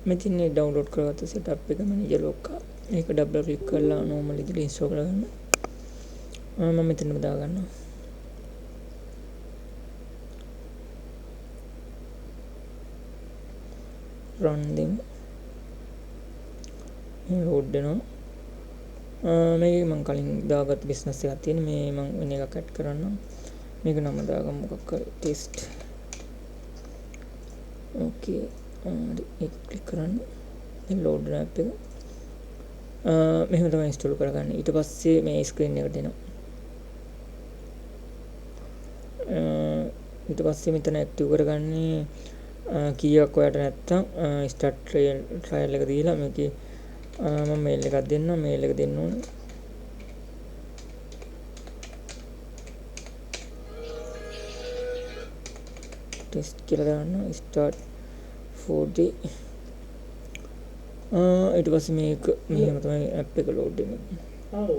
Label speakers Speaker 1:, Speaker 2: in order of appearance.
Speaker 1: මෙතින් download කරගත්ත setup එක manager ලොක්කා. මේක ඩබල් ක්ලික් කරලා නෝමල් විදිහට ඉන්ස්ටෝල් කරගන්න. මම මෙතනම දාගන්නවා. රන් දෙමු. මේ ලෝඩ් වෙනවා. මේකේ මං කලින් දාගත්ත බිස්නස් එකක් තියෙන. මේ මං වෙන එකක් ඇඩ් කරන්නම්. මේක නම දාගමු මොකක් හරි ටෙස්ට්. ඕකේ. හරි, ඒක ක්ලික් කරන්න. දැන් ලෝඩ් වෙන ඇප් එක. මෙහෙම තමයි ඉන්ස්ටෝල් කරගන්නේ. ඊට පස්සේ මේ ස්ක්‍රීන් එකට එනවා. ඊට පස්සේ මෙතන ඇක්ටිව් කරගන්නේ කී එකක් ඔයාලට නැත්තම් ස්ටාර්ට් ට්‍රයල් එක දීලා මේකේ මම මේල් එකක් දෙන්නම්. මේල් එක දෙන්න ඕනේ. ටෙස්ට් කියලා දාන්න. Start 4D. ඊට පස්සේ මේක මෙහෙම තමයි ඇප් එක ලෝඩ් වෙන්නේ.
Speaker 2: ඔව්.